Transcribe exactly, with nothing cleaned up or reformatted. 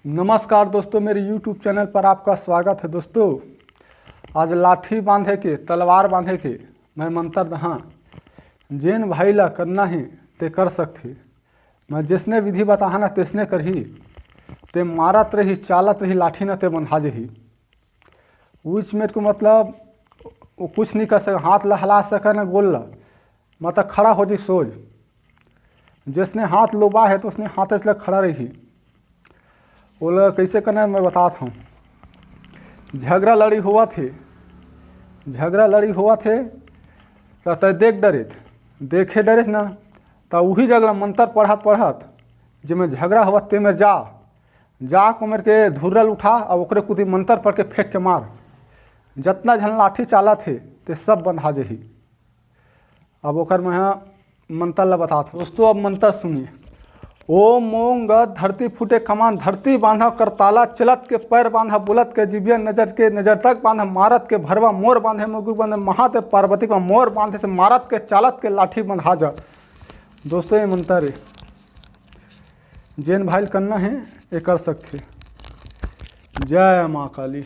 नमस्कार दोस्तों, मेरे YouTube चैनल पर आपका स्वागत है। दोस्तों, आज लाठी बांधे के, तलवार बांधे के मैं मंत्र दहा। जेन भाई ला करना ही ते कर सकथे। मैं जैसने विधि बताहा ना, तैसने करही। ते मारत रही, चालत रही, लाठी न ते बंधा जही। उच मेर को मतलब वो कुछ नहीं कर सके, हाथ ला हला सके ना गोल ला, मतलब खड़ा हो जी सोज। जैसने हाथ लोबा है तो उसने हाथ ऐसे खड़ा रही। ओला कैसे करना है मैं बतात हूँ। झगड़ा लड़ी होवत हे, झगड़ा लड़ी होवत हे, तो तय देख डरेत, देखे डरेस ना, तो वही जगह मंत्र पढ़त पढ़त जेमे झगड़ा होवत ते मेर जा, जा को मेर के धुर्रल उठा और ओकरे कुदी मंत्र पढ़ के फेंक के मार। जतना झन लाठी चालत हे ते सब बंधा जही। अब ओकर मैं ह मंत्र ला बतात हूँ। दोस्तों, अब मंत्र सुनिए। ओम मोंग धरती फूटे कमान, धरती बांधा करताला, चलत के पैर बांधा, बोलत के जिबिया, नजर के नजर तक बांधा, मारत के भरवा मोर बांधे, मुगु बांधे महादेव पार्वती का मोर बांधे से मारत के चालत के लाठी बंधा जा। दोस्तों, ये मंत्र है, जेन भाई ल करना है ये कर सकथे। जय माँ काली।